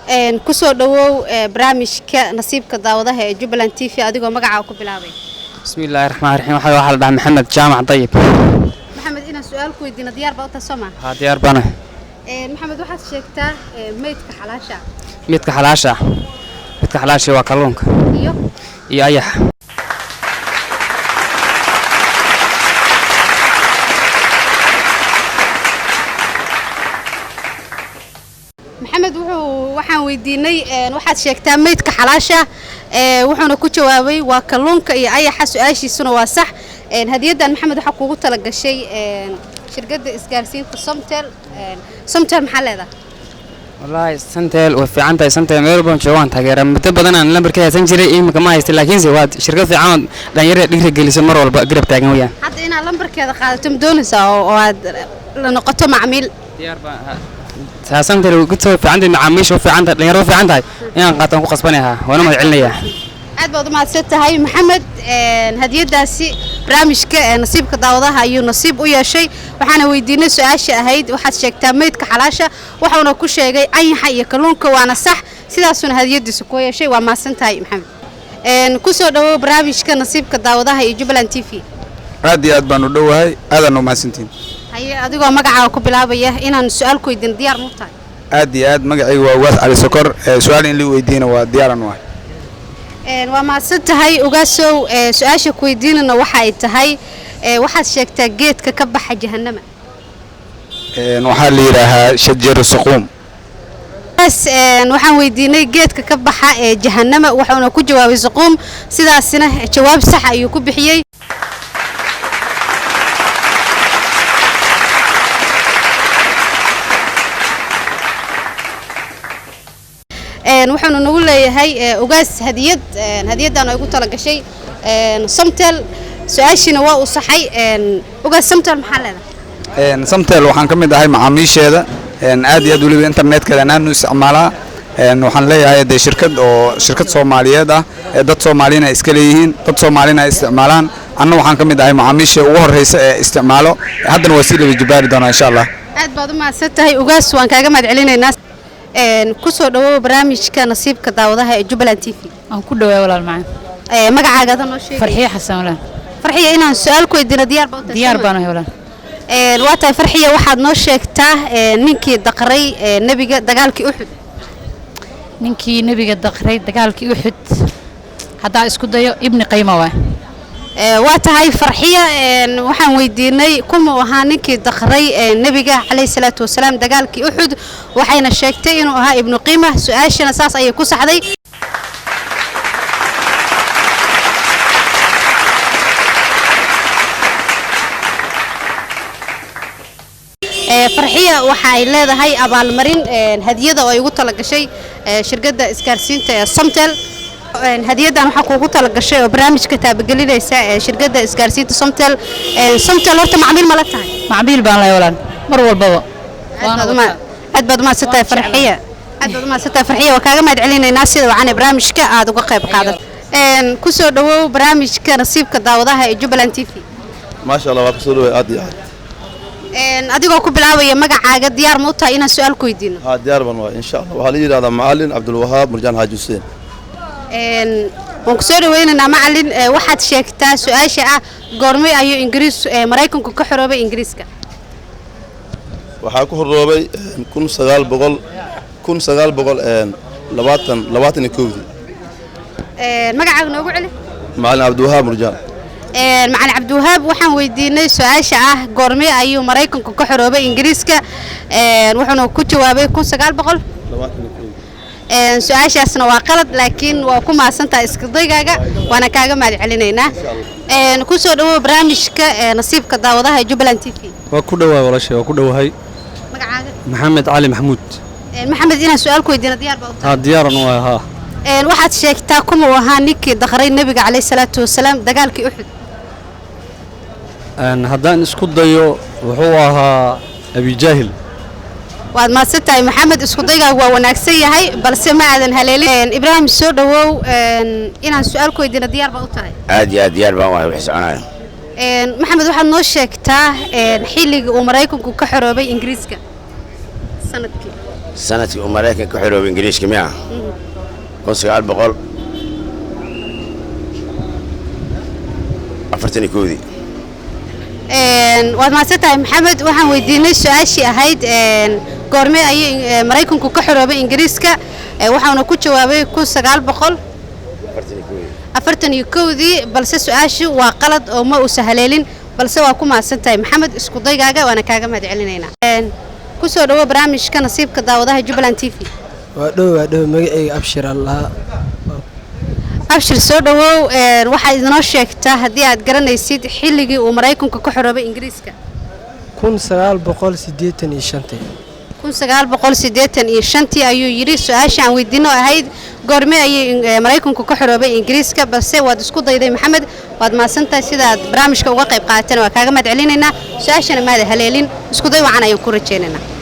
Kusoo dhawow barnaamijka Nasiibka Daawadaha ee Jubbaland TV, adigoo magacaa ku bilaabay. Bismillaahi raxmaan raxiim. Waxaa la dhahaa Maxamed Jaamac Dayib. Maxamed, inaan su-aal ku weydiino diyaar baa u tahay, soo maa? Haa, diyaar bana. Maxamed, waxaad sheegtaa meydka xalaasha. Midka xalaasha ah, midka xalaasha waa kalluunka iyo iyo ayaxa. Maxamed wuxuu waxaan weydiinay waxaad sheegtaa meydka xalaasha, wuxuuna ku jawaabay waa kalluunka iyo ayaxa, su-aashiisuna waa sax. Hadiyaddan, Maxamed, waxaa kuugu tala gashay shirkadda isgaarsiinta Somtel. Somtel maxaa leedahay? Wallaahi Somtel way fiican tahay. Somtel meel walbaan joogo waan taageeraa. Muddo badan aan lambarka haysan jiray, iminka ma haysta, laakiinse waa shirkad fiican oo dhalinyarada dhiiri geliso, mar walba garab taagan weyaan. Hadda inaad lambarkeeda qaadato ma doonaysaa oo aad la noqoto macmiil? Diyaar baan. Somtel way ku soo fiican tahay, macaamiisha u fiican tahay, dhalinyarada u fiican tahay. Inaan qaato waan ku qasbanayaa, waana mahad celinayaa. Aad baad u mahadsan tahay, Maxamed. Hadiyadaasi barnaamijka Nasiibka Daawadaha ayuu nasiib u yeeshay. Waxaana weydiinay su-aasha ahayd waxaad sheegtaa meydka xalaasha, waxauna ku sheegay anyaxa iyo kalluunka, waana sax, sidaasuna hadiyadiisa ku yeeshay. Waa mahadsan tahay, Maxamed. Kusoo dhawow barnaamijka Nasiibka Daawadaha iyo Jubbaland TV. Aad iyo aad baan u dhowahay, aadaan u mahadsantihin. Haye, adigoo magacaaga ku bilaabaya, inaan su-aal ku weydiino diyaar mu tahay? Aad iyo aad. Magacayga waa Ugaas Cali Sokor. Su-aal in la weydiina waa diyaaran wahay. Waa mahadsan tahay, Ugaasow. Su-aasha ku weydiinana waxa ay tahay waxaad sheegtaa geedka ka baxa Jahanama. Waxaa la yidhaahaa shajaru saquum. Waxaan weydiinay geedka ka baxa ee Jahanama, wuxuuna ku jawaabay saquum, sidaasina jawaab sax ayuu ku bixiyey. Wuxuuna nagu leeyahay Ugaas hadiyad. Hadiyaddan ay ugu tala gashay Somtel, su-aashiina waa uu saxay. Ugaas, Somtel maxaa leedahay? Somtel waxaan ka mid ahay macaamiisheeda, aad iyo aad weliba internetkeeda aan u isticmaalaa. Waxaan leeyahay dee shirkad oo shirkad Soomaaliyeed ah ee dad Soomaalina iska leeyihiin, dad Soomaalina ay isticmaalaan. Anna waxaan ka mid ahay macaamiisha ugu horreysa ee isticmaalo, haddana waa sii laba jibaari doonaa, insha Allah. Aad baad u mahadsan tahay, Ugaas, waan kaaga mahad celinaynaa. Kusoo dhawow barnaamijka Nasiibka Daawadaha ee Jubbaland TV. Aan ku dhawaay, walaal macaan. Magacaaga adan noo sheegay? Farxiye Xasan, walaal. Farxiya, inaan su-aal ku weydiino diyaar baa u tahay? Diyaar baan ahay, walaal. Waa tahay, Farxiya, waxaad noo sheegtaa ninkii daqray nebiga dagaalkii Uxud. Ninkii nebiga daqray dagaalkii Uxud, haddaa isku dayo, Ibni Qayma waay. Waa tahay, Farxiya. Waxaan weydiinay kumuu ahaa ninkii daqray nebiga caleyhi salaatu wasalaam dagaalkii Uxud, waxayna sheegtay inuu ahaa Ibnu Qiima, su-aashana saas ayay ku saxday. Farxiya waxa ay leedahay abaalmarin, hadiyada oo ay ugu talagashay shirkadda isgaarsiinta ee Somtel. Hadiyaddan waxaa kuugu talagashay oo barnaamijka taabagelinaysa ee shirkadda isgaarsiinta Somtel. Somtel horta macmiil ma la tahay? Macmiil baan lahay, walaal, mar walbaba. Aad baad umahadsan tahay, Farxiya. Aad baad umahadsan tahay, Farxiya. Waa kaaga mahad celinaynaa sida wacan ee barnaamijka aad uga qayb qaadato. Kusoo dhawow barnaamijka Nasiibka Daawadaha ee Jubbaland TV. Maasha Allah, waa kasoo dhaway aad iyo aad. Adigoo ku bilaabaya magacaaga, diyaar ma u tahay inaan su-aal ku weydiino? Haa, diyaar baan waay, insha Allah. Waxaa la yidhahdaa Macalin Cabdulwahaab Murjaan Xaaji Xuseen. Waan kusoo dhaweynaynaa, macalin. Waxaad sheegtaa su-aasha ah goormay ayuu Ingiriis Maraykanku ka xoroobay Ingiriiska? Waxaa ku xoroobay 1920, 21-dii. Magacaaga noogu celi. Macalin Cabdiwahaab Murjaan. Macalin Cabdiwahaab, waxaan weydiinay su-aasha ah goormee ayuu Maraykanku ka xoroobay Ingiriiska, wuxuuna ku jawaabay 1900. Su-aashaasna waa qalad, laakiin waa ku mahadsantahay iskudaygaaga, waana kaaga mahad celinaynaa. Kusoo dhawow barnaamijka Nasiibka Daawadaha ee Jubbaland TV. Waa ku dhowahay, walaashay, waa ku dhowahay. Magacaaga? Maxamed Cali Maxamuud. Maxamed, inaan su-aal ku weydiino diyaar baa u tahay? Haa, diyaaran waay, haa. Waxaad sheegtaa kuma uu ahaa ninkii daqray nebiga caleyhi salaatu wasalaam dagaalkii Uxud. Haddaan isku dayo, wuxuu ahaa Abijaahil. Waad mahadsan tahay, Maxamed, isku daygaagu waa wanaagsan yahay, balse ma aadan haleelin. Ibraahim, soo dhawow. Inaan su-aal ku weydiino diyaar baa u tahay? Aad iyo aad diyaar baan wahay, wixii soconaya. Maxamed, waxaad noo sheegtaa xilligii uu Maraykanku ka xoroobay Ingiriiska, sanadkii? Sanadkii uu Maraykanka ka xoroobay Ingiriiska miya? 1941-dii. Waad mahadsan tahay, Maxamed. Waxaan weydiinay su-aashii ahayd goormee ayay Maraykanku ka xoroobay Ingiriiska, waxaana ku jawaabay 1941-dii, balse su-aashu waa qalad oo ma uusa haleelin. Balse waa ku mahadsan tahay, Maxamed, isku daygaaga, waana kaaga mahad celinaynaa. Ku soo dhawo barnaamijka Nasiibka Daawadaha Jubbaland TV. Waa dhow, waa dhow. Magacayga Abshir allaha. Abshir, soo dhawow. Waxaad inoo sheegtaa haddii aad garanaysid xilligii uu Maraykanku ka xoroobay Ingiriiska. 1985-tii. 1985-tii ayuu yidhi su-aasha aan weydiino ahayd goorme ayay Maraykanku ka xoroobay Ingiriiska. Balse waad isku dayday, Maxamed, waad mahadsantahay. Sidaad barnaamijka uga qayb qaadateen waa kaaga mahad celinaynaa. Su-aashana maada haleelin, isku day wacan ayaan ku rajaynaynaa.